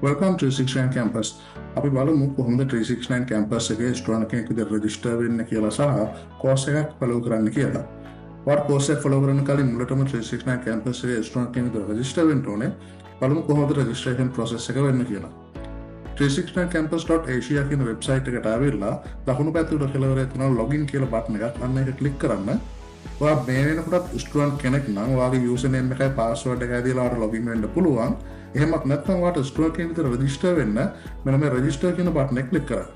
Welcome to 369 campus. අපි බලමු කොහොමද 369 campus එකේ ස්ටුඩන්ට් කෙනෙක් විදිහට රෙජිස්ටර් වෙන්න කියලා සහ කෝස් එකක් ෆලෝ කරන්න කියලා. ඔයාට කෝස් එක ෆලෝ කරන්න කලින් මුලටම 369 campus එකේ ස්ටුඩන්ට් කෙනෙක් විදිහට රෙජිස්ටර් වෙන්න ඕනේ. බලමු කොහොමද රෙජිස්ට්‍රේෂන් ප්‍රොසෙස් එක වෙන්නේ කියලා. 369campus.asia කියන වෙබ්සයිට් එකට ආවිල්ලා දකුණු පැත්තේ උඩ කෙළවරේ තියෙන ලොගින් කියලා බටන් එකක්, අන්න ඒක ක්ලික් කරන්න. ඔයා මේ වෙනකොටත් ස්ටුඩන්ට් කෙනෙක් නම් ඔයාගේ යූසර් නේම් එකයි පාස්වර්ඩ් එකයි දීලා ඔයාට ලොගින් වෙන්න පුළුවන්. එහෙමත් නැත්නම් ඔයාට ස්ටුඩන්ට් කෙනෙක් විදිහට රෙජිස්ටර් වෙන්න මෙන්න මේ රෙජිස්ටර් කියන බටන් එක ක්ලික් කරන්න.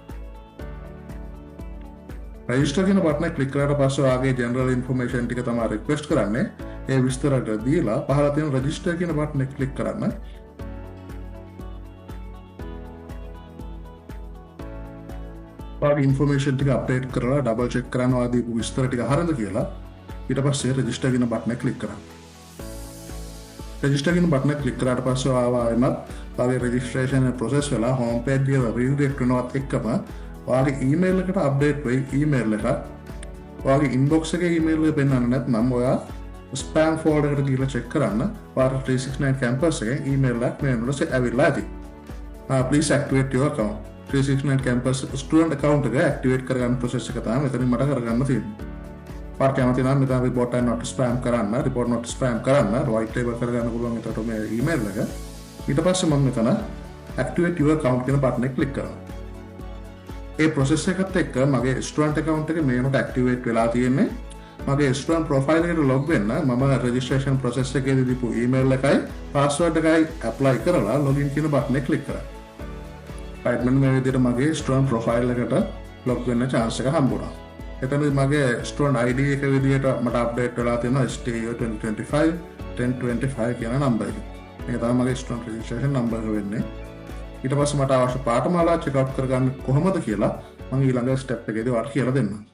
රෙජිස්ටර් කියන බටන් එක ක්ලික් කරාට පස්සේ ඔයාගේ ජෙනරල් ඉන්ෆර්මේෂන් ටික තමයි රික්වෙස්ට් කරන්නේ. ඒ විස්තර ටික දීලා පහළ තියෙන රෙජිස්ටර් කියන බටන් එක ක්ලික් කරන්න. ඔයාගේ ඉන්ෆර්මේෂන් ටික අප්ඩේට් කරලා ඩබල් චෙක් කරන්න ඔයා දීපු විස්තර ටික හරිද කියලා. ඊට පස්සේ රෙජිස්ටර් කියන බටන් එක ක්ලික් කරන්න. රෙජිස්ටර් කියන බටන් එක ක්ලික් කරාට පස්සේ ඔයාව ආයෙමත් ඔයාගේ රෙජිස්ට්‍රේෂන් ප්‍රොසෙස් වෙලා හෝම් පේජ් එකට රීඩිරෙක්ට් වෙනවත් එක්කම ඔයාගේ ඊමේල් එකට අප්ඩේට් වෙයි ඊමේල් එකක්. ඔයාගේ ඉන්බොක්ස් එකේ ඊමේල් එක පෙන්වන්න නැත්නම් ඔයා ස්පෑම් ෆෝල්ඩර් එකට ගිහලා චෙක් කරන්න. ඔයාට 369 campus එකෙන් ඊමේල් එකක් මේ වෙනකොට ඇවිල්ලා ඇති. Please activate your account. 369 campus student account එක ඇක්ටිවේට් කරගන්න ප්‍රොසෙස් එක තමයි මෙතනින් මට කරගන්න තියෙන්නේ. ඔයාට කැමති නම් මෙතන report and not spam කරන්න, report not spam කරන්න, white label කරගන්න පුළුවන් එතකොට මේ ඊමේල් එක. ඊට පස්සේ මම මෙතන activate your account කියන බටන් එක ක්ලික් කරනවා. ඒ ප්‍රොසෙස් එකත් එක්ක මගේ ස්ටුඩන්ට් account එක මේ වෙනකොට ඇක්ටිවේට් වෙලා තියෙන්නේ. මගේ ස්ටුඩන්ට් ප්‍රොෆයිල් එකට ලොග් වෙන්න මම රෙජිස්ට්‍රේෂන් ප්‍රොසෙස් එකේදී දීපු ඊමේල් එකයි පාස්වර්ඩ් එකයි ඇප්ලයි කරලා ලොගින් කියන බටන් එක ක්ලික් කරා. රයිට්, මෙන්න මේ විදිහට මගේ ස්ටුඩන්ට් ප්‍රොෆයිල් එකට ලොග් වෙන්න චාන්ස් එක හම්බුණා. එතනදී මගේ ස්ටුඩන්ට් ID එක විදිහට මට අප්ඩේට් වෙලා තියෙනවා STU 2025 1025 කියන නම්බර් එක. මේක තමයි මගේ ස්ටුඩන්ට් රෙජිස්ට්‍රේෂන් නම්බර් එක වෙන්නේ. ඊට පස්සේ මට අවශ්‍ය පාඨමාලා චෙක් අවුට් කරගන්න කොහොමද කියලා මම ඊළඟ ස්ටෙප් එකේදී ඔයාලට කියලා දෙන්නම්.